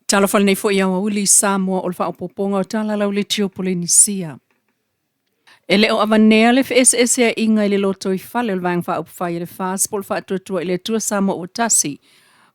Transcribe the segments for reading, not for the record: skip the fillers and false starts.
Talofa lenei foi aoauli i Samoa o le faaopoopoga o Tala Lauleitio Polenisia. E le o avanea le feeseeseaiga i le lotoifale o le Vaega Faaupufai a le FAST po o le Faatuatua i le Atua Samoa ua Tasi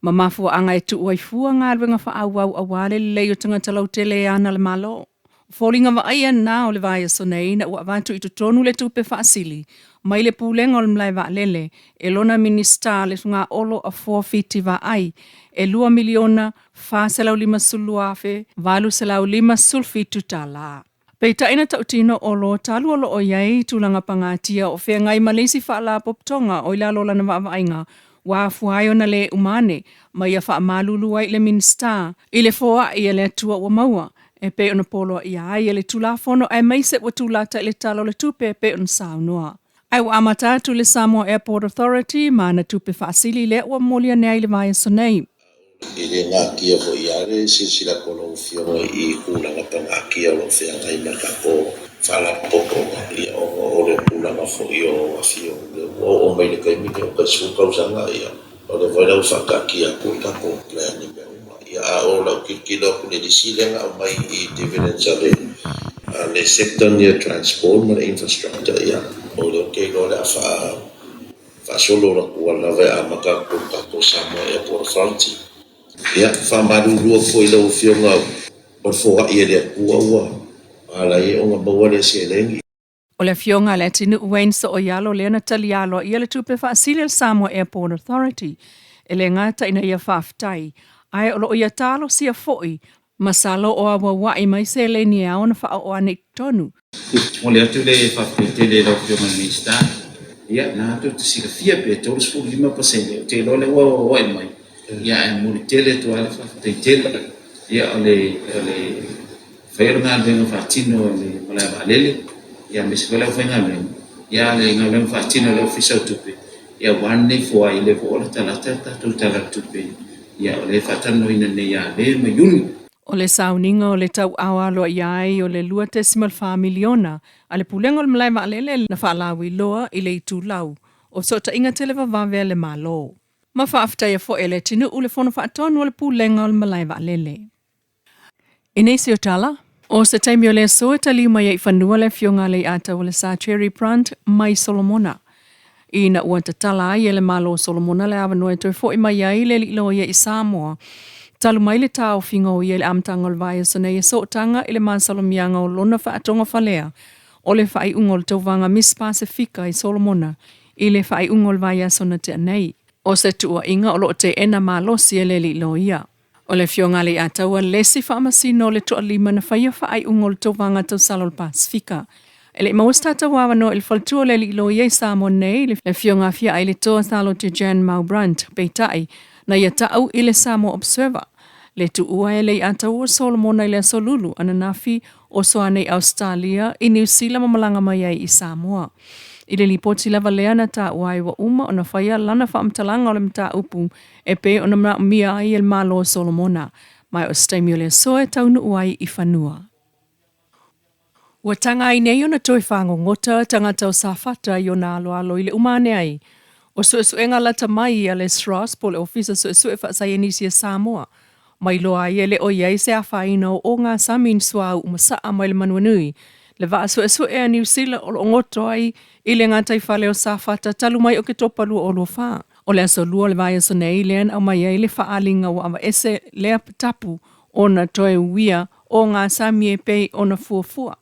ma mafuaaga e tuu ai fua galuega faaauau aua le lelei o tagata lautele e ana le Malo. O foliga vaaia na o le vaiaso nei ina ua avatu i totonu le tupe faasili mai le Pulega o le Malae Vaalele e lona Minisita le Fugaolo Afoa Fiti Vaai e $2,452,857. Peitai na tautino Olo talu o loo i ai tulaga pagatia o feagai ma le isi faalapotopotoga o i lalo o lana vaavaaiga ua afua ai ona le uma ane ma ia faamalulu ai i le Minisita i le foai a le Atua ua maua e pei ona poloaia ai e le Tulafono aemaise ua tulata i le Tala o le Tupe e pei ona saunoa. Ae ua amata atu le Samoa Airport Authority ma ana tupe faasili lea ua momoli ane ai i le vaiaso nei. E le natia foi lava le silasila atu a lau Afioga i tulaga pagatia o lo o feagai ma le tatou Faalapotopotoga, ia ona o le tulaga foi o Afioga ua oo mai i le taimi lenei o le tai 10 tausaga, ia o lea foi la ua faataatia atu le tatou plan i mea uma. Ia a o lau tilotilo atu i le lisi lea na aumai i dividends a le a le sector lenei o transport ma le infrastructure, ia o lea ou te iloa o le a faa faasolo atu lava e amata atu i le tatou Samoa Airport Authority. Ia, faamalulu atu foi i lau Afioga o le foai e le Atua ua ala ai ona maua lea seleni. O le Afioga a Leatinuu Wayne Sooialo lea na talia aloaia le tupe faasili a le Samoa Airport Authority e le gata ina ia faafetai, ae o lo o ia talosia foi masalo o auauai mai seleni e ao ona faaoo ane i totonu. Momoli atu le faafetai tele i lau Afioga i le Minisita. Ia, na tou te silafia pe 35%, ou te iloa lea ua auauai mai, ia ae momoli tele atu lava le faafetai tele. Ia o le o le faia o le galuega faatino a le malae vaalele, ia aemaise foi le aufaigaluega, ia a o le galuega faatino a le Ofisa o Tupe, ia aua lenei foai, lea foi ua latalata le tatou Tala o le Tupe, ia o lea e faatalanoaina nei ia Me ma Iuni. O le sauniga o le tauao aloaia ai o le $2.4 miliona a le Pulega o le Malae Vaalele na faalauiloa i le itulau o fesootaiga televavave a le Malo. Ma faafetaia foi e Leatinuu le Fono Faatonu o le Pulega o le Malae Vaalele. I nisi o tala, o se taimi o le aso e taliu mai ai i fanua le Afioga a Leiataualesa Cherry Brunt mai Solomona. Ina ua tatala ai e le Malo o Solomona le avanoa e toe fo'i mai ai le alii loia i Samoa, talu mai le taofiga o ia i le amataga o le vaiaso nei e sootaga i le masalomiaga o lona faatogafalea o le faaiuga o le tauvaga Miss Pasefika i Solomona i le faaiuga o le vaiaso na tea nei. O se tuuaiga o lo o teena malosi e le alii loia. O le Afioga a Leiataua le isi faamasino o le toalima na faia faaiuga o le tauvaga tausala o le Pasefika. E le i maua se tatou avanoa i le faletua o le alii loia i Samoa nei, le Afioga a Fiaailetoa Salote Jan Maubrandt, peitai, na ia ta'u i le Samoa Observer, le tuua e Leiataua Solomona i le Aso Lulu ananafi o Soanei Ausetalia i Niu Sila ma malaga mai ai i Samoa. I le lipoti lava lea na taua ai ua uma ona faia lana faamatalaga o le mataupu e pei ona manaomia ai e le Malo o Solomona, ma o se taimi o le aso e taunuu ai i fanua. Ua taga ai nei ona toe fagogota tagata o Safata i ona aloalo i le uma ane ai o suesuega lata mai a le SROS po o le Ofisa Suesue Faasaienisi a Samoa ma iloa ai e le o i ai se afaina o ogasami ni suauu masaa mai le manuanui le vaa suesue a Niu Sila o lo o goto ai i le gataifale o Safata talu mai Oketopa 2024. O le aso Lua o le vaiaso nei lea na aumai ai le faaaliga ua aveese lea tapu ona toe uia ogasami e pei ona fuafua.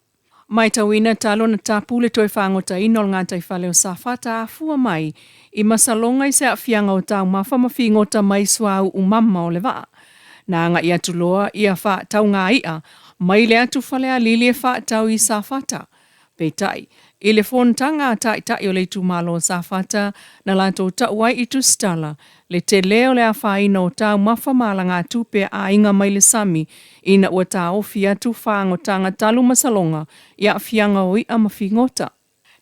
Maitauina talu ona tapu le toe fagotaina o le gataifale o Safata afua mai i masaloga i se aafiaga o taumafa ma figota mai suauu mama o le vaa. Na agai atu loa ia faatauga i'a mai le atu Falealili e faatau i Safata. Peitai, i le fonotaga a taitai o le itumalo o Safata na latou ta'u ai i Tusitala le tele o le afaina o taumafa ma alagatupe a aiga mai le sami ina ua taofi atu fagotaga talu masaloga i aafiaga o i'a ma figota.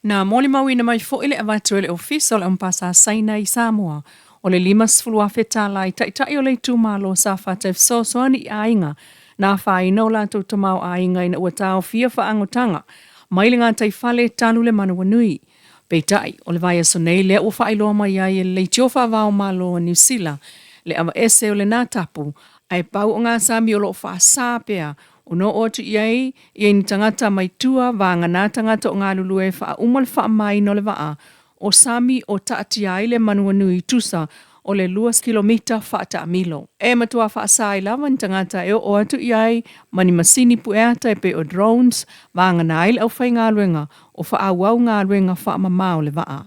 Na molimauina mai foi le avatu e le Ofisa o le Amepasa Saina i Samoa o le $50,000 i taitai o le itumalo o Safata e fesoasoani i aiga na afaina o latou tamaoaiga ina ua taofia faagotaga mai le gataifale talu le manawanui. Peitai, o le vaiaso nei lea ua faailoa mai ai e le Leitio Faava-o-Malo a Niu Sila le aveese o lena tapu. Ae pau ogasami o loo faasā pea ona oo atu i ai ia i ni tagata mai tua vagana tagata o galulue e faauma le faamamaina o le vaa o sami o taatia ai le manuanui tusa o le 2 kilomita faataamilo. E matua faasa ai lava ni tagata e oo atu i ai ma ni masini pueata e pei o drones vagana ai le aufaigaluega o faaauau galuega faamama o le vaa.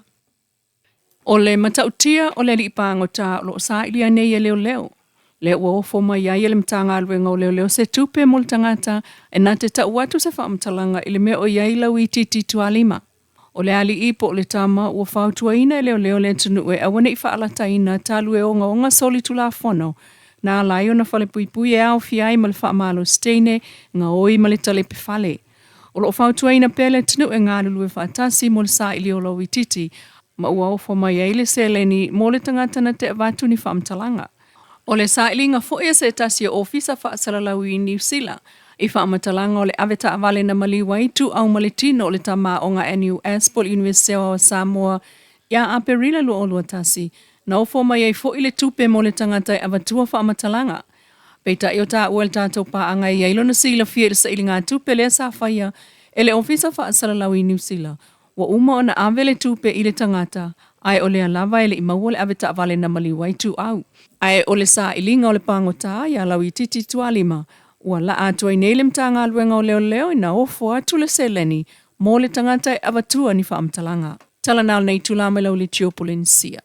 O le matautia o le alii pagota o loo sailia nei e leoleo, lea ua ofo mai ai e le Matagaluega o Leoleo se tupe mo le tagata e na te tau atu se faamatalaga i le mea o i ai Lauitiiti Tualima. O le alii po o le tama ua fautuaina e leoleo le atunuu e aua ne i faalataina talu e ogaoga solitulafono na ala ai ona falepuipui e aofia ai ma le faamalosi teine, gaoi ma le talepe fale. O loo fautuaina pea le atunuu e galulue faatasi mo le saili o Lauitiiti ma ua ofo mai ai le seleni mo le tagata na te avatu ni faamatalaga. O le sailiga foi a se tasi o ofisa faasalalau i Niu Sila i faamatalaga o le avetaavale na maliu ai Ituau ma le tino o le tama aoga NUS po o le Iunivesite Aoao o Samoa ia Aperila 2021, na ofo mai ai foi le tupe mo le tagata e avatua faamatalaga. Peitai o taua e le tatou paaga e i ai lona silafia i le sailigatupe lea sa faia e le Ofisa Faasalalau i Niu Sila, ua uma ona ave le tupe i le tagata, ae o lea lava e le i maua le avetaavale na maliu ai Ituau. Ae o le sailiga o le pagota ia Lauitiiti Tualima, ua laa atu ai nei le Matagaluega o Leoleo ina ofo atu le seleni mo le tagata e avatua ni faamatalaga. Tala na o lenei itula mai lau Polenisia.